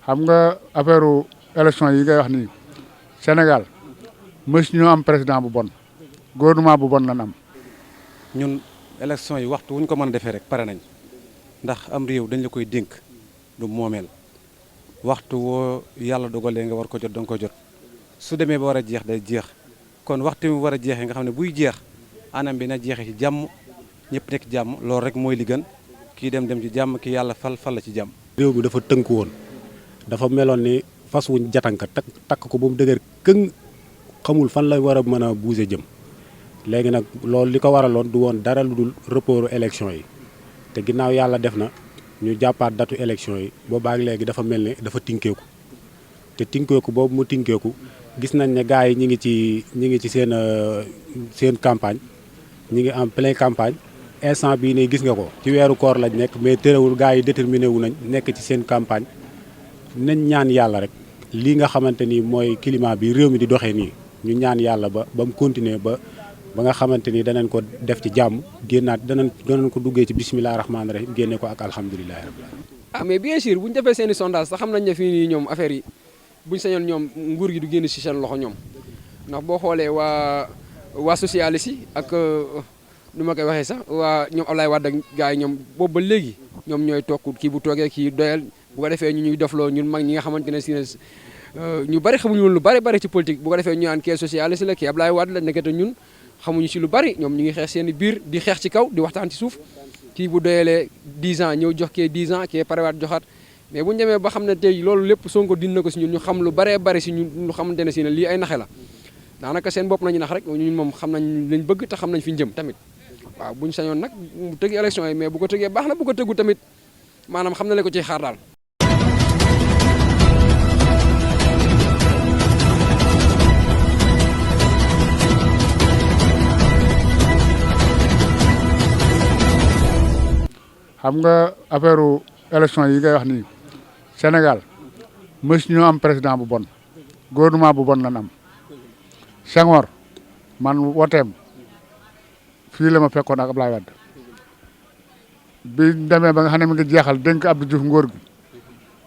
xam nga affaire élection yi ngay wax nii Sénégal mës ñoo am président bu bon gouvernement bu bon lan am. ñun élection yi waxtu wuñ ko mën a defee rek pare nañ ndax am réew dañ la koy dénk du moomeel waxtu woo yàlla dogalee nga war ko jot danga ko jot su demee ba war a jeex day jeex kon waxtu mu war a jeexee nga xam ne buy jeex anam bi na jeexee ci jàmm ñëpp nekk jàmm loolu rek mooy li gën kii dem ci jàmm ki yàlla fal la ci jàmm. réew mi dafa tënku woon dafa meloon ni fas wuñ jatanka takk ko ba mu dëgër këng xamul fan la war a mën a bouger jëm léegi nag loolu li ko waraloon du woon dara lu dul report élection yi te ginnaaw yàlla def na ñu jàppaat datu élection yi boobaak léegi dafa mel ne dafa tinkeeku te tinkeeku boobu mu tinkeeku gis nañ ne gars yi ñi ngi ci seen campagne ñi ngi en plein campagne instant bii nii gis nga ko ci weeru koor lañ nekk mais terewul gars yi déterminé wu nañ nekk ci seen campagne nañ ñaan yàlla rek lii nga xamante ni mooy climat bi réew mi di doxee nii ñu ñaan yàlla ba mu continuer ba nga xamante ni danañ ko def ci jàmm génnaat danañ ko duggee ci bisimilah rahmaani rahim génne ko ak alhamdulilah rabbil alamin. Mais bien sûr bu ñu defee seen i sondage sax xam nañ ne fii nii ñoom affaire yi bu ñu sañoon ñoom nguur gi du génn si seen loxo ñoom ndax boo xoolee waa socialiste yi ak nu ma koy waxee sax waa ñoom Ablaye Wade ak gars yi ñoom boobu ba léegi ñoom ñooy toog kii bu toogee kii doyal bu ko defee ñu ñuy defloo ñun mag ñi nga xamante ne si ñu bari xamuñu woon lu bari ci politique bu ko defee ñu naan kee socialiste la kii Ablaye Wade la nekkete ñun xamuñu si lu bari ñoom ñu ngi xeex seen i biir di xeex ci kaw di waxtaan ci suuf kii bu doyalee 10 ans ñëw jox kee 10 ans kee parewaat joxaat mais bu ñu demee ba xam ne tey loolu lépp Sonko dina ko si ñun ñu xam lu baree bari si ñun lu xamante ne si ne lii ay naxe la daanaka seen bopp nañu nax rek ñun moom xam nañ lañ bëgg te xam nañ fi ñu jëm tamit waaw bu ñu sañoon nag mu tëgg élection yi mais bu ko tëggee baax na bu ko tëggu tamit maanaam xam na la ko ciy xaar daal. xam nga affaire élection yi ngay wax nii Sénégal mës ñoo am président bu bon gouvernement bu bon lan am Senghor man woteem fii la ma fekkoon ak Ablaye Wade bi demee ba nga xam ne mi ngi jeexal dénk Abdou Diouf ngóor gi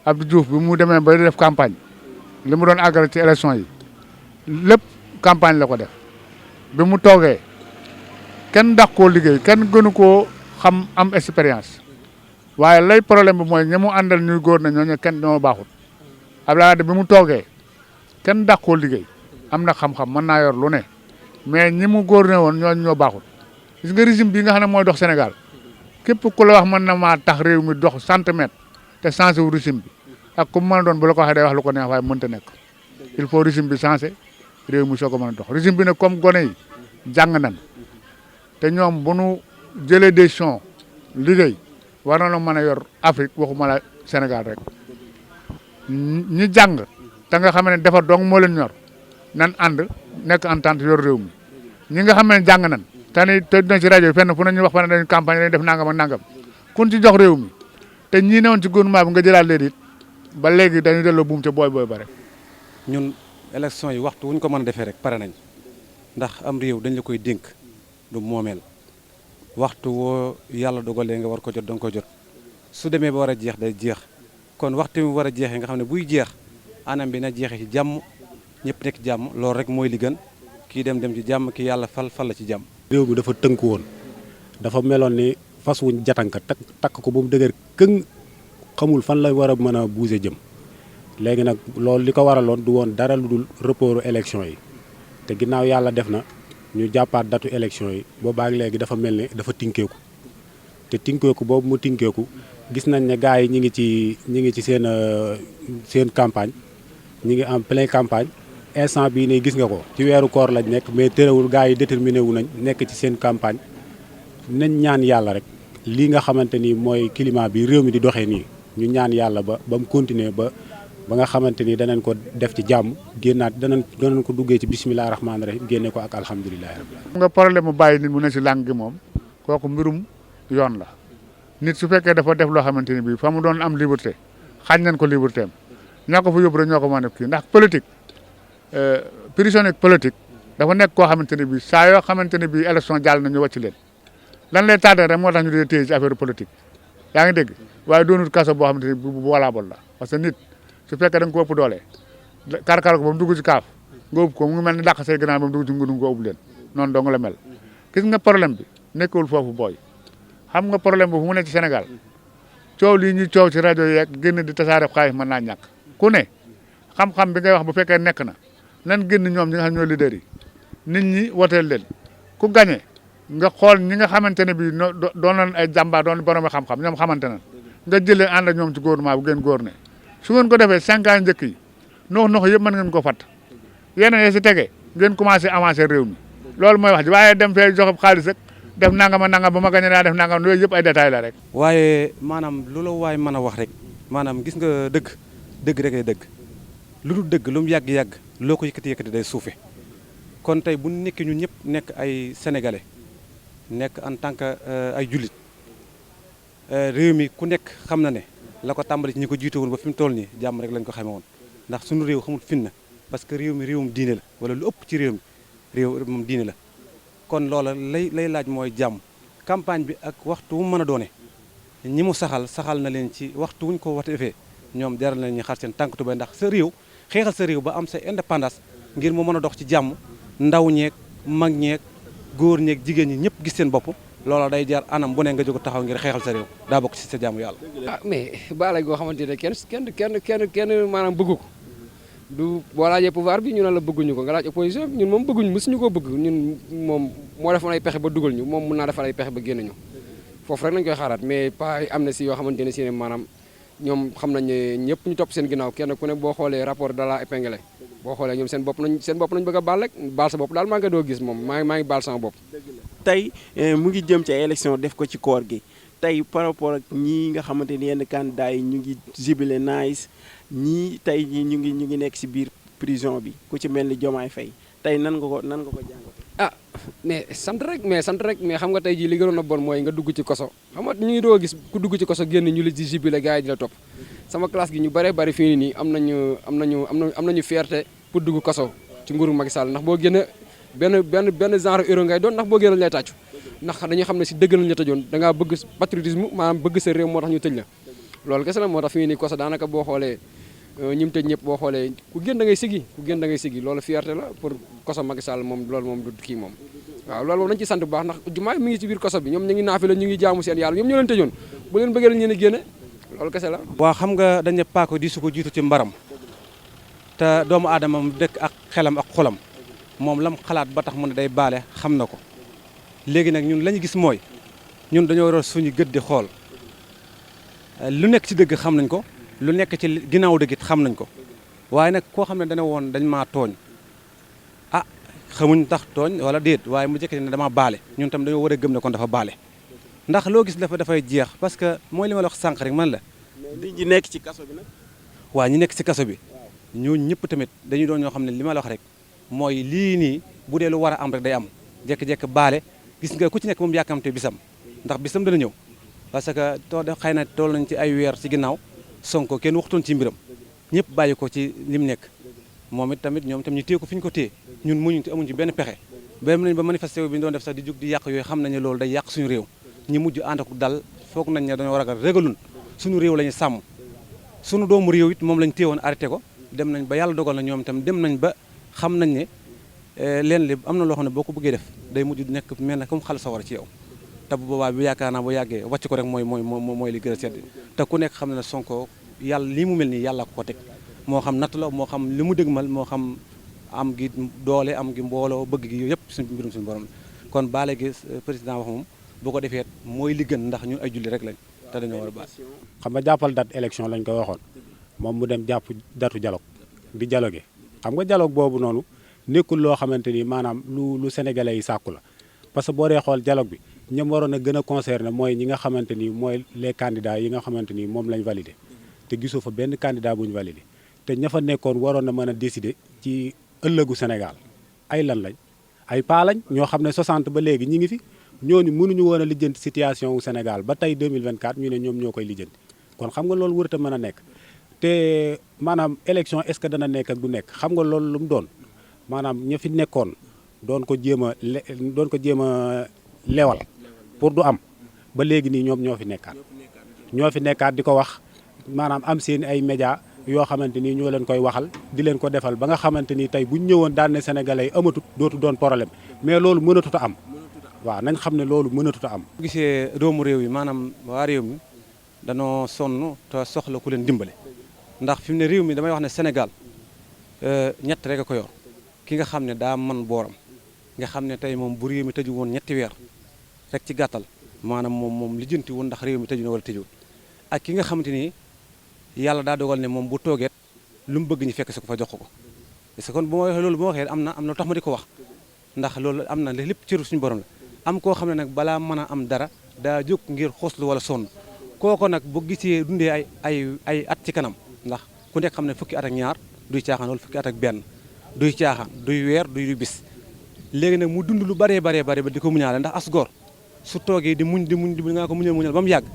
Abdou Diouf bi mu demee ba def campagne li mu doon àggale ci élection yi lépp campagne la ko def bi mu toogee kenn dàq koo liggéey kenn gënu koo xam am expérience waaye lay problème bi mooy ñi mu àndal ñuy góor na ñooñu kenn ñoo baaxul Abdoulaye Wade bi mu toogee kenn dàq koo liggéey am na xam-xam mën naa yor lu ne mais ñi mu góor ne woon ñooñu ñoo baaxul gis nga régime bi nga xam ne mooy dox Sénégal képp ku la wax mën na maa tax réew mi dox centimètre te changé wu régime bi ak ku mu mën a doon bu la ko waxee day wax lu ko neex waaye mënta nekk il faut régime bi changé réew mi soo ko mën a dox régime bi nag comme gone yi jàng nan te ñoom bu nu jëlee décision liggéey war na la mën a yor Afrique waxuma la Sénégal rek ñi jàng te nga xam ne defar dong moo leen ñor nan ànd nekk entente yor réew mi ñi nga xam ne jàng nan te dina ci rajo fenn fu nañu wax fa ne dañu campagne dañu def nangam ak nangam kun ci jox réew mi te ñii newoon ci gouvernement bi nga jëlaat leen it ba léegi dañuy delloo buum ca booy ba rek. ñun élection yi waxtu wuñ ko mën a defee rek pare nañ ndax am réew dañ la koy dénk du moomeel waxtu woo yàlla dogalee nga war ko jot danga ko jot su demee ba war a jeex day jeex kon waxtu mu war a jeexee nga xam ne buy jeex anam bi na jeexee ci jàmm ñëpp nekk jàmm loolu rek mooy li gën kii dem ci jàmm ki yàlla fal la ci jàmm. réew mi dafa tënku woon dafa meloon ni fas wuñ jatanka takk ko ba mu dëgër këng xamul fan la war a mën a bouger jëm léegi nag loolu li ko waraloon du woon dara lu dul report élection yi te ginnaaw yàlla def na ñu jàppaat datu élection yi boobaak léegi dafa mel ne dafa tinkeeku te tinkeeku boobu mu tinkeeku gis nañ ne gars yi ñi ngi ci seen campagne ñi ngi en plein campagne instant bii nii gis nga ko ci weeru koor lañ nekk mais terewul gars yi déterminé wu nañ nekk ci seen campagne nañ ñaan yàlla rek lii nga xamante ni mooy climat bi réew mi di doxee nii ñu ñaan yàlla ba mu continuer ba nga xamante ni danañ ko def ci jàmm génnaat danañ ko duggee ci bisimilah rahmaani rahim génne ko ak alhamdulilah rabbil alamin. nga problème mu bàyyi nit mu ne si làng gi moom kooku mbirum yoon la nit su fekkee dafa def loo xamante ni bii fa mu doon am liberté xañ nañ ko liberté am ñoo ko fa yóbbu rek ñoo ko mën a kii ndax politique prisonnier politique dafa nekk koo xamante ne bii saa yoo xamante ne bii élection jàll na ñu wàcc leen lan lay tardé rek moo tax ñu dee téye ci affaire politique yaa ngi dégg waaye doonul kaso boo xamante ne bii bu valable la parce que nit su fekkee da nga ko ëpp doole karkar ko ba mu dugg ci kaaf nga ëpp ko mu ngi mel ni dàq say gannaaw ba mu dugg ci ngudum nga ëpp leen noonu dong la mel gis nga problème bi nekkul foofu booy xam nga problème bi fu mu ne ci Sénégal coow lii ñuy coow ci rajo yeeg génn di tasaare xaalis mën naa ñàkk ku ne xam-xam bi ngay wax bu fekkee nekk na nan génn ñoom ñi nga xam ñoo leader yi nit ñi woteel leen ku gagné nga xool ñi nga xamante ne bii doon nañ ay jàmbaar doon borom xam-xam ñoom xamante na nga jëlee ànd ak ñoom ci gouvernement bu ngeen góor ne su ngeen ko defee 5 ans njëkk yi nox yëpp mën ngeen ko fatt yeneen yi si tege ngeen commencé avancer réew mi loolu mooy wax ji waaye dem fee joxe xaalis rek def nangam ba ma gagné naa def nangam yooyu yëpp ay détails la rek. waaye maanaam lu la waay mën a wax rek maanaam gis nga dëgg rek ay dëgg lu dul dëgg lu mu yàgg-yàgg loo ko yëkkati day suufe kon tey bu nekkee ñun ñëpp nekk ay sénégalais nekk en tant que ay jullit réew mi ku nekk xam na ne la ko tàmbali ci ñi ko jiite woon ba fi mu toll nii jàmm rek lañ ko xamee woon ndax suñu réew xamul fin na parce que réew mi réewum diine la wala lu ëpp ci réew moom diine la kon loola lay laaj mooy jàmm campagne bi ak waxtu wu mën a doone ñi mu saxal na leen ci waxtu wuñ ko defee ñoom jaral na ñu xar seen tànk tubéy ndax sa réew xeexal sa réew ba am sa indépendance ngir mu mën a dox ci jàmm ndaw ñeeg mag ñeeg góor ñeeg jigéen ñi ñëpp gis seen bopp loola day jaar anam bu ne nga jóg taxaw ngir xeexal sa réew daa bokk ci sa jàmm yàlla. mais baale goo xamante ne kenn maanaam bëggu ko du boo laajee pouvoir bi ñu ne la bëgguñu ko nga laaj opposition bi ñun moom bëgguñu mësuñu koo bëgg ñun moom moo defoon ay pexe ba dugal ñu moom mun naa defal ay pexe ba génn ñu foofu rek lañ koy xaaraat mais pas am na si yoo xamante ne si ne maanaam ñoom xam nañ ne ñëpp ñu topp seen ginnaaw kenn ku ne boo xoolee rapport de la épinglé boo xoolee ñoom seen bopp nañ bëgg a baal rek baal sa bopp daal maa ngi doo gis moom maa ngi baal sama bopp. tey mu ngi jëm ci ay élection def ko ci koor gi tey par rapport ak ñii nga xamante ni yenn candidats yi ñu ngi jibile nice ñii tey ñii ñu ngi nekk si biir prison bi ku ci mel ni Diomaye Faye tey nan nga ko jàngatee. mais sant rek mais xam nga tey jii li gënoon a bon mooy nga dugg ci koso xam nga ñu ngi doo gis ku dugg ci koso génn ñu la ci jibile gars yi di la topp sama classe gi ñu bëree bëri fii nii am nañu fierté pour dugg koso ci nguuru Macky Sall ndax boo génne benn genre héros ngay doon ndax boo génne lay tàccu ndax dañu xam ne si dëgg lañ la tëjoon da ngaa bëgg patriotisme maanaam bëgg sa réew moo tax ñu tëj la loolu kese la moo tax fii nii koso daanaka boo xoolee ñi mu tëj ñëpp boo xoolee ku génn da ngay sigi loolu fierté la pour koso Macky Sall moom loolu moom du kii moom waaw loolu moom nañu ci sant bu baax ndax jumaa mi ngi ci biir koso bi ñoom ñu ngi naafi la ñu ngi jaamu seen yàlla ñoom ñoo leen tëjoon bu leen bëggee lañ leen génne loolu kese la waaw xam nga dañ ne paako di su ko jiitu ci mbaram te doomu aadama mu dëkk ak xelam ak xolam moom lam xalaat ba tax mu ne day baale xam na ko léegi nag ñun la ñu gis mooy ñun dañoo war a suñu gët di xool lu nekk ci dëgg xam nañ ko lu nekk ci ginnaaw dëgg it xam nañ ko waaye nag koo xam ne dana woon dañ maa tooñ xamuñ tax tooñ wala déet waaye mu jëkkati ne dama baale ñun tam dañoo war a gëm ne kon dafa baale ndax loo gis dafay jeex parce que mooy li ma la wax sànq rek man la. mais ñi nekk ci kaso bi nag. waaw ñi nekk ci kaso bi ñooñu ñëpp tamit dañuy doon ñoo xam ne li ma la wax rek mooy lii nii bu dee lu war a am rek day am jékki-jékki baale gis nga ku ci nekk moom yàkkamte bisam ndax bisam dana ñëw parce que xëy na toll nañ ci ay weer ci ginnaaw Sonko kenn waxtoon ci mbiram ñëpp bàyyi ko ci li mu nekk moom it tamit ñoom tam ñu téye ko fi ñu ko téye ñun amuñ ci benn pexe dem nañ ba manifesté bi ñu doon def sax di jug di yàq yooyu xam nañ ne loolu day yàq suñu réew ñi mujj ànd ak dal foog nañ ne dañoo war a régalun suñu réew la ñu sàmm suñu doomu réew it moom lañ téewoon arrêté ko dem nañ ba yàlla dogal na ñoom itam dem nañ ba xam nañ ne leen li am na loo xam ne boo ko bëggee def day mujj nekk mel na comme xal sawar ci yow te bu boobaa bi yaakaar naa bu yàggee wàcc ko rek mooy li gën a sedd te ku nekk xam ne ne Sonko yàlla lii mu mel nii yàlla ko teg moo xam natt la moo xam li mu dëgmal moo xam am gi doole am gi mbooloo bëgg gi yooyu yëpp suñu mbirum suñu borom la kon baale gi président wax moom boo ko defee mooy li gën ndax ñun ay julli rek lañ te dañoo war a baal. xam nga jàppal date élection lañ ko waxoon moom mu dem jàpp datu dialogue di dialogué xam nga dialogue boobu noonu nekkul loo xamante ni maanaam lu sénégalais yi sàkku la parce que boo dee xool dialogue bi ñoom waroon a gën a concerné mooy ñi nga xamante ni mooy les candidats yi nga xamante ni moom lañ validé te gisoo fa benn candidat bu ñu validé te ña fa nekkoon waroon na mën a décider ci ëllëgu Sénégal ay lan lañ ay paa lañ ñoo xam ne 60 ba léegi ñi ngi fi ñooñu mënuñu woon a lijjanti situation wu Sénégal ba tey 2024 ñu ne ñoom ñoo koy lijjanti kon xam nga loolu wërta mën a nekk te maanaam élection est-ce que dana nekk ak du nekk xam nga loolu lu mu doon maanaam ña fi nekkoon doon ko jéem a lewal pour du am ba léegi nii ñoom ñoo fi nekkaat di ko wax maanaam am seen ay média yoo xamante ni ñoo leen koy waxal di leen ko defal ba nga xamante ni tey buñ ñëwoon daan ne sénégalais yi amatut dootu doon problème mais loolu mënatut a am waaw nañ xam ne loolu mënatut a am. bu gisee doomu réew yi maanaam waa réew mi danoo sonn te soxla ku leen dimbale ndax fi mu ne réew mi damay wax ne Sénégal ñett rek a ko yor ki nga xam ne daa mën booram nga xam ne tey moom bu réew mi tëju woon ñetti weer rek ci gàttal maanaam moom lijjanti woon ndax réew mi tëju na wala tëjuwul ak ki nga xamante ni yàlla daa dogal ne moom bu toogeet lu mu bëgg ñu fekk si ko fa jox ko parce que kon bu ma waxee loolu bu ma waxee am na lu tax ma di ko wax ndax loolu am na lépp cëru suñu borom la am koo xam ne nag balaa mën a am dara daa jóg ngir xoslu wala sonn kooko nag bu gisee dundee ay at ci kanam ndax ku nekk xam ne fukki at ak ñaar duy caaxaan wala fukki at ak benn duy caaxaan duy weer duy bis léegi nag mu dund lu baree ba di ko muñaale ndax as góor su toogee di muñ nga ko muñal ba mu yàgg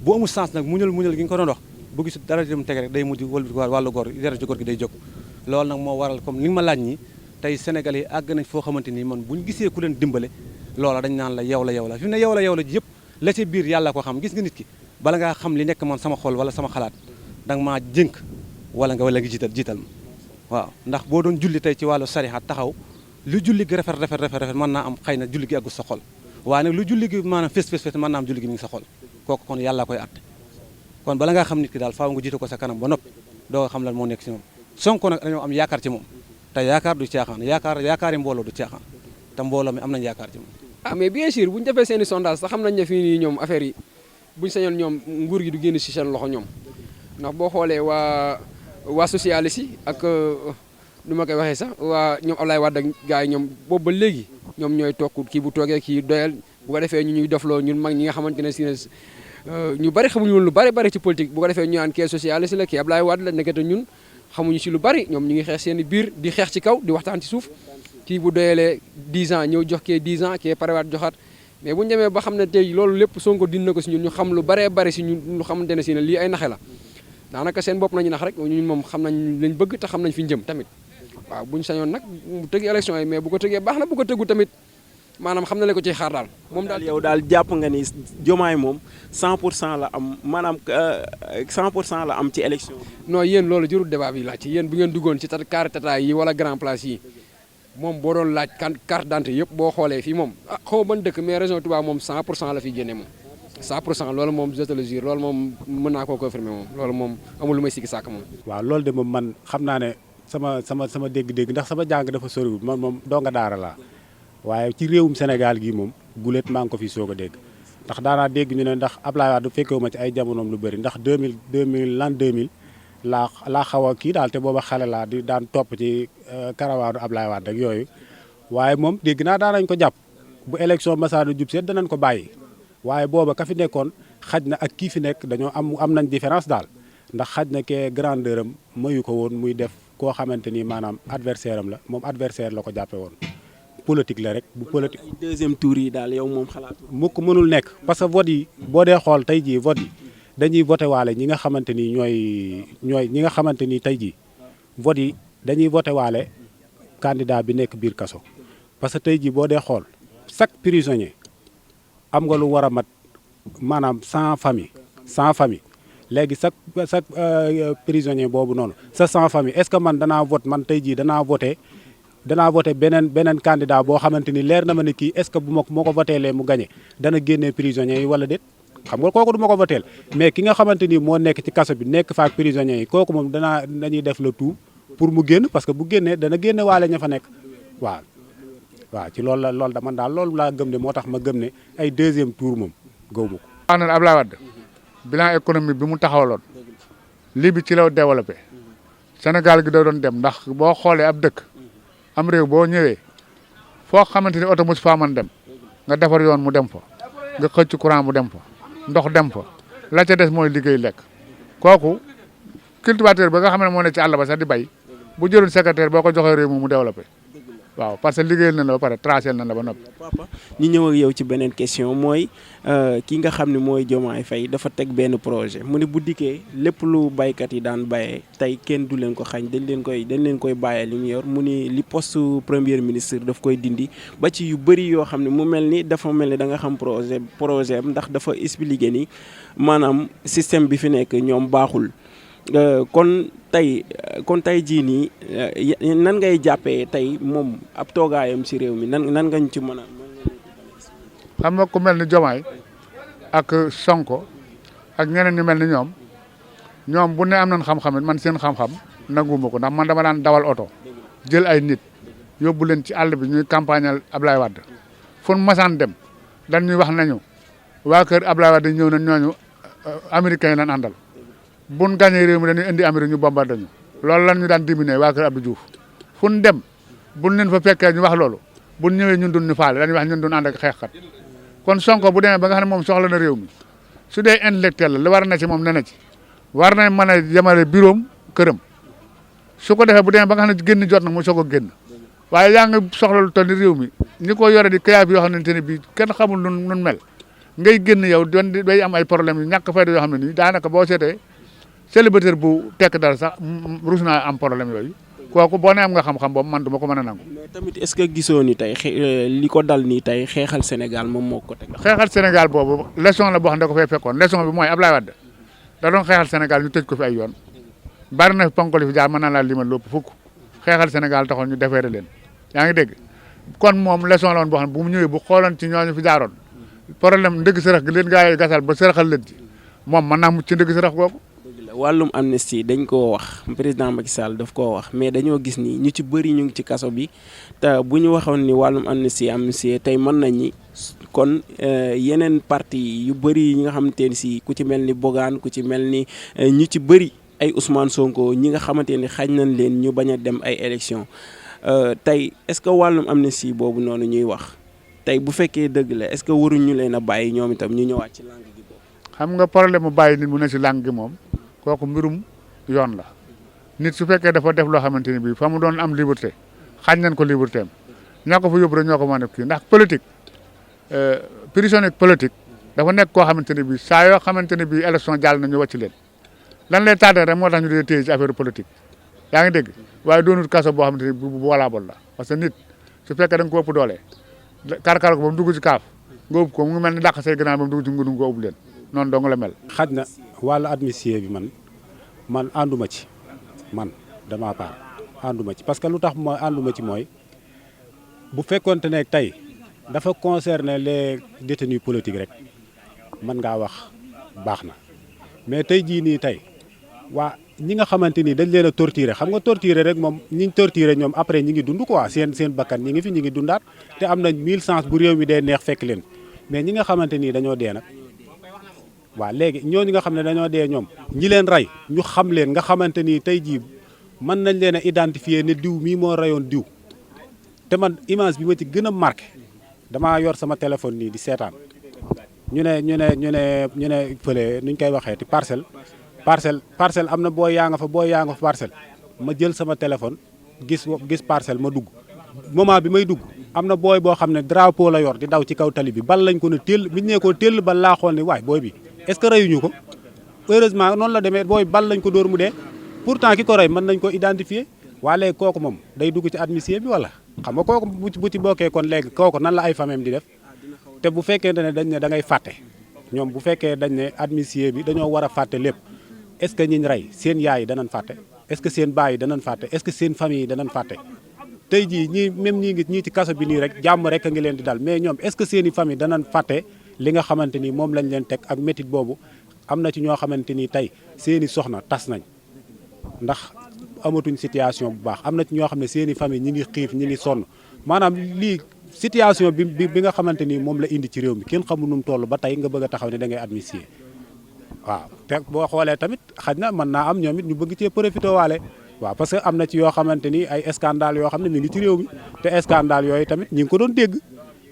bu amul sens nag muñal gi nga ko doon wax bu gisul dara dem tege rek day mujj wëlbati wàllu góor dara ci góor gi day jóg loolu nag moo waral comme li nga ma laaj ñi tey Sénégalais yi àgg nañ foo xamante ni man buñ gisee ku leen dimbale loola dañ naan la yow la fi mu ne yow la ji yëpp la ci biir yàlla ko xam gis nga nit ki bala ngaa xam li nekk man sama xol wala sama xalaat danga maa jënk wala nga jiital ma waaw ndax boo doon julli tey ci wàllu sariha taxaw lu julli gi rafet mën naa am xëy na julli gi àggu sa xol waaye nag lu julli gi maanaam fés mën naa am julli gi mi ngi sa xol kooku kon yàlla koy atte kon bala ngaa xam nit ki daal faaw nga jiite ko sa kanam ba noppi doo xam lan moo nekk ci moom Sonko nag dañoo am yaakaar ci moom te yaakaar du caaxaan yaakaari mbooloo du caaxaan te mbooloo mi am nañ yaakaar ci moom. mais bien sûr bu ñu defee seen i sondage sax xam nañ ne fii nii ñoom affaire yi buñ sañoon ñoom nguur gi du génn ci seen loxo ñoom ndax boo xoolee waa socialiste yi ak nu ma koy waxee sax waa ñoom Ablaye Wade ak gars yi ñoom boobu ba léegi ñoom ñooy toog kii bu toogee kii doyal bu ko defee ñu ñuy dofloo ñun mag ñi nga xamante ne si ñu bari xamuñu woon lu bari ci politique bu ko defee ñu naan kii socialiste la kii Ablaye Wade la nekkete ñun xamuñu ci lu bari ñoom ñu ngi xeex seen i biir di xeex ci kaw di waxtaan ci suuf kii bu doyalee 10 ans ñëw jox kee 10 ans kee parewaat joxaat mais bu ñu demee ba xam ne tey loolu lépp Sonko dindi na ko si ñun ñu xam lu baree bari si ñun lu xamante ne si ne lii ay naxe la daanaka seen bopp nañu nax rek ñun moom xam nañ lañ bëgg te xam nañ fi ñu jëm tamit waaw buñu sañoon nag mu tëgg élection yi mais bu ko tëggee baax na bu ko tëggu tamit maanaam xam na la ko ciy xaar daal moom daal yow daal jàpp nga ni Diomaye moom 100% la am maanaam 100% la am ci élection non yéen loolu jërul débat bi laaj ci yéen bu ngeen duggoon ci carré tata yi wala grand place yi moom boo doon laaj carte d'identité yëpp boo xoolee fii moom xaw ma ban dëkk mais région Touba moom 100% la fiy génne moom 100% loolu moom je te le jure loolu moom mën naa koo confirmer moom loolu moom amul lu may sikki sàkk moom waaw loolu de moom man xam naa ne sama dégg-dégg ndax sama jàng dafa soriwul man moom donga daara laa waaye ci réewum Sénégal gi moom guléet maa ngi ko fi soog a dégg ndax daanaa dégg ñu ne ndax Ablaye Wade fekkewu ma ci ay jamonoom lu bëri ndax 2000 laa xaw a kii daal te booba xale laa di daan topp ci karawaanu Ablaye Wade ak yooyu waaye moom dégg naa daanañ ko jàpp bu élection masaana jub seet danañ ko bàyyi waaye booba ka fi nekkoon xaj na ak kii fi nekk dañoo am nañ différence daal ndax xaj na kee grandeur am mayu ko woon muy def koo xamante ni maanaam adversaire am la moom adversaire la ko jàppe woon politique la rek bu politique. deuxième tour yi daal yow moom xalaat. mukk mënul nekk parce que vote yi boo dee xool tey jii vote yi dañuy voté waale ñi nga xamante ni ñooy ñi nga xamante ni tey jii vote yi dañuy voté waale candidat bi nekk biir kaso parce que tey jii boo dee xool chaque prisonnier am nga lu war a mat maanaam 100 famille léegi chaque prisonnier boobu noonu sa 100 famille est-ce que man danaa vote man tey jii danaa voté beneen candidat boo xamante ni leer na ma ne kii est-ce que bu ma ko voteelee mu gagné dana génnee prisonniers yi wala déet xam nga kooku du ma ko voteel mais ki nga xamante ni moo nekk ci kaso bi nekk faak prisonniers yi kooku moom dañuy def le tout pour mu génn parce que bu génnee dana génne waale ña fa nekk waaw ci loolu da man daal loolu laa gëm ne moo tax ma gëm ne ay deuxième tour moom gëw ma ko. wax na Abdoulaye Wade bilan économique bi mu taxawaloon lii bi ci la développé Sénégal gi da doon dem ndax boo xoolee ab dëkk am réew boo ñëwee foo xamante ni oto mos faa mën dem nga defar yoon mu dem fa nga xëcc courant mu dem fa ndox dem fa la ca des mooy liggéey lekk kooku cultivateur ba nga xam ne moo ne ci àll ba sax di bay bu jëloon secrétaire boo ko joxee réew mu développé waaw parce que liggéeyal na la ba pare tracé na la ba noppi. papa ñu ñëw ak yow ci beneen question mooy ki nga xam ne mooy Diomaye Faye dafa teg benn projet mu ne bu dikkee lépp lu baykat yi daan bayee tey kenn du leen ko xañ dañ leen koy bàyyee li mu yor mu ni li poste premier ministre daf koy dindi ba ci yu bëri yoo xam ne mu mel ni dafa mel ni da nga xam projet am ndax dafa expliqué ni maanaam système bi fi nekk ñoom baaxul kon tey jii nii nan ngay jàppee tey moom ab toogaayam si réew mi nan ngañ ci mën a. xam nga ku mel ni Diomaye ak Sonko ak ñeneen ñu mel ni ñoom bu ne am nañ xam-xam it man seen xam-xam nanguma ko ndax man dama daan dawal oto jël ay nit yóbbu leen ci àll bi ñuy campagnal Ablaye Wade fu nu masaan dem dañ ñuy wax nañu waa kër Ablaye Wade ñëw nañ ñooñu américains yi lañ àndal buñ gagné réew mi dañuy indi Amérique ñu bombardé ñu loolu lan ñu daan diminuer waa kër Abdou Diouf fu ñu dem buñ leen fa fekkee ñu wax loolu buñ ñëwee ñun duñ ñu faale dañuy wax ñun duñ ànd ak xeexkat kon Sonko bu demee ba nga xam ne moom soxla na réew mi su dee intellectuel la li war na ci moom ne na ci war na mën a yemale bureau këram su ko defee bu demee ba nga xam ne génn jot na mu soog a génn waaye yaa ngi soxla lu toll ni réew mi ñi ko yore di kayaab yoo xamante ne bii kenn xamul nun mel ngay génn yow doon day am ay problème yu ñàkk fayda yoo xam ne nii daanaka boo seetee célibataire bu tekk dara sax rus naa am problème yooyu kooku boo ne am nga xam-xam boobu man du ma ko mën a nangu. mais tamit est-ce que gisoo ni tey li ko dal nii tey xeexal Sénégal moom moo ko teg. xeexal Sénégal boobu leçon la boo xam ne da ko fay fekkoon leçon bi mooy Ablaye Wade da doon xeexal Sénégal ñu tëj ko fi ay yoon bari na fi ponkali fi jaar mën naa laa limal lépp fukk xeexal Sénégal taxoon ñu defeere leen yaa ngi dégg kon moom leçon la woon boo xam ne bu mu ñëwee bu xooloon ci ñooñu fi jaaroon problème ndëgg sërëx gi leen gaa yi gasal ba sërëxal leen ci moom mën naa mucc ci ndëgg sërëx googu. wàllum amnistie dañ koo wax président Macky Sall daf koo wax mais dañoo gis ni ñu ci bëri ñu ngi ci kaso bi te bu ñu waxoon ni wàllum amnistie tey mën nañ ni kon yeneen parti yu bëri yi nga xamante ni si ku ci mel ni Bougane ku ci mel ni ñu ci bëri ay Ousmane Sonko ñi nga xamante ni xañ nañ leen ñu bañ a dem ay élection tey est-ce que wàllum amnistie boobu noonu ñuy wax tey bu fekkee dëgg la est-ce que waruñu leen a bàyyi ñoom itam ñu ñëwaat ci langue gi boobu. xam nga problème mu bàyyi nit mu ne ci langue gi moom kooku mbirum yoon la nit su fekkee dafa def loo xamante ni bii fa mu doon am liberté xañ nañ ko liberté am ñoo ko fa yóbbu rek ñoo ko mën a kii ndax politique prisonnier politique dafa nekk koo xamante ne bii saa yoo xamante ne bii élection jàll na ñu wàcc leen lan lay tardé rek moo tax ñu dee téye ci affaire politique yaa ngi dégg waaye doonul kaso boo xamante ne bu valable la parce que nit su fekkee da nga ko ëpp doole karkar ko ba mu dugg ci kaaf nga ëpp ko mu ngi mel ni dàq say gannaaw ba mu dugg ci ngudum ko ëpp leen noonu dong la mel. xaj na wàllu amnistie bi man ànduma ci man dama part ànduma ci parce que lu tax mooy ànduma ci mooy bu fekkonte ne tey dafa concerner les détenus politiques rek mën ngaa wax baax na mais tey jii nii tey waa ñi nga xamante ni dañ leen a torturer xam nga torturer rek moom ñi torturer ñoom après ñi ngi dund quoi seen bakkan ñi ngi fi ñi ngi dundaat te am nañ 1000 chance bu réew mi dee neex fekk leen mais ñi nga xamante ni dañoo dee nag waaw léegi ñooñu nga xam ne dañoo dee ñoom ñi leen rey ñu xam leen nga xamante ni tey jii mën nañ leen a identifier ne diw mii moo reyoon diw te man image bi ma ci gën a marqué damaa yor sama téléphone nii di seetaan ñu ne fële nuñ koy waxee ti parcelle am na booy yaa nga fa parcelle ma jël sama téléphone gis parcelle ma dugg moment bi may dugg am na booy boo xam ne drapeau la yor di daw ci kaw tali bi bal lañ ko ne téll biñ ne ko téll bal laa xool ni waay booy bi est-ce que reyuñu ko heureusement noonu la demee booy bal lañ ko dóor mu dee pourtant ki ko rey mën nañ ko identifier waa léegi kooku moom day dugg ci amnistie bi wala xam nga kooku bu ci bokkee kon léegi kooku nan la ay famem di def te bu fekkee ne dañ ne da ngay fàtte ñoom bu fekkee dañ ne amnistie bi dañoo war a fàtte lépp est-ce que ñiñ rey seen yaay yi danañ fàtte est-ce que seen baay yi danañ fàtte est-ce que seen famille yi danañ fàtte tey jii ñii même ñii ci kaso bi nii rek jàmm rek a ngi leen di dal mais ñoom est-ce que seen i famille danañ fàtte li nga xamante ni moom lañ leen teg ak métit boobu am na ci ñoo xamante ni tey seeni soxna tas nañ ndax amatuñ situation bu baax am na ci ñoo xam ne seeni famille ñi ngi xiif ñi ngi sonn maanaam lii situation bi nga xamante ni moom la indi ci réew mi kenn xamul nu mu toll ba tey nga bëgg a taxaw ne da ngay amnistier waaw te boo xoolee tamit xaj na mën naa am ñoom it ñu bëgg cee profité waale waaw parce que am na ci yoo xamante ni ay scandale yoo xam ne mi ngi ci réew mi te scandale yooyu tamit ñi ngi ko doon dégg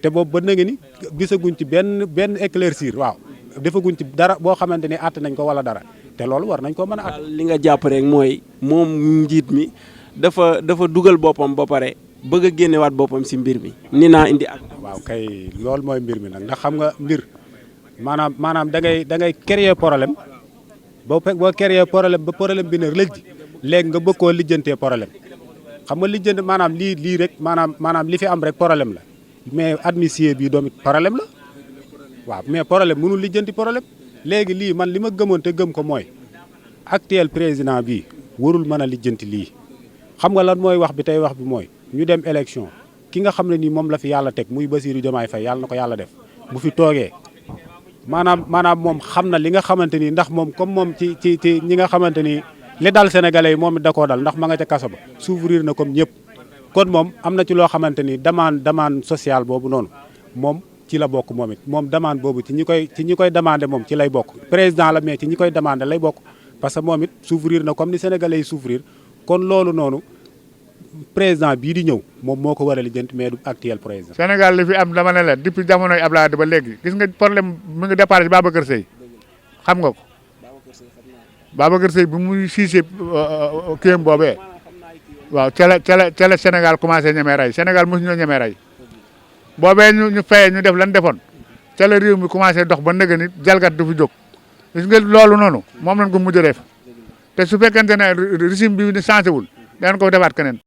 te boobu ba na nga ni gisaguñ ci benn éclaircir waaw defaguñ ci dara boo xamante ni àtt nañ ko wala dara te loolu war nañ ko mën a àtt. li nga jàpp rek mooy moom njiit mi dafa dugal boppam ba pare bëgg a génnewaat boppam si mbir mi ni naa indi ak. waaw kay loolu mooy mbir mi nag ndax xam nga mbir maanaam da ngay créer problème boo créer problème ba problème bi ne lëj léegi nga bëgg koo lijjantee problème xam nga lijjante maanaam lii rek maanaam li fi am rek problème la mais amnistie bi doom it problème la waaw mais problème mënul lijjanti problème léegi lii man li ma gëmoon te gëm ko mooy actuel président bi warul mën a lijjanti lii xam nga lan mooy wax bi tey wax bi mooy ñu dem élection ki nga xam ne nii moom la fi yàlla teg muy Bassirou Diomaye Faye yàlla na ko yàlla def bu fi toogee maanaam moom xam na li nga xamante ni ndax moom comme moom ci ñi nga xamante ni li dal sénégalais yi moom it da koo dal ndax ma nga ca kaso ba souffrir na comme ñëpp kon moom am na ci loo xamante ni demande sociale boobu noonu moom ci la bokk moom it moom demande boobu ci ñi koy demandé moom ci lay bokk président la mais ci ñi koy demandé lay bokk parce que moom it souffrir na comme ni sénégalais yi souffrir kon loolu noonu président bii di ñëw moom moo ko war a lijjanti mais du actuel président. Sénégal li fi am dama ne la depuis jamonoy Abdoulaye Wade ba léegi gis nga problème mu ngi départ ci Babacar Seye xam nga ko Babacar Seye bi muy siisee kiyam boobee waaw ca la Sénégal commencé ñemee rey Sénégal mosu ñoo ñemee rey boobee ñu fayee ñu def lan defoon ca la réew mi commencé dox ba nëgë ni jalgat du fi jóg gis nga loolu noonu moom lañ ko mujj a def te su fekkente ne régime bi changé wul danañ ko defaat keneen.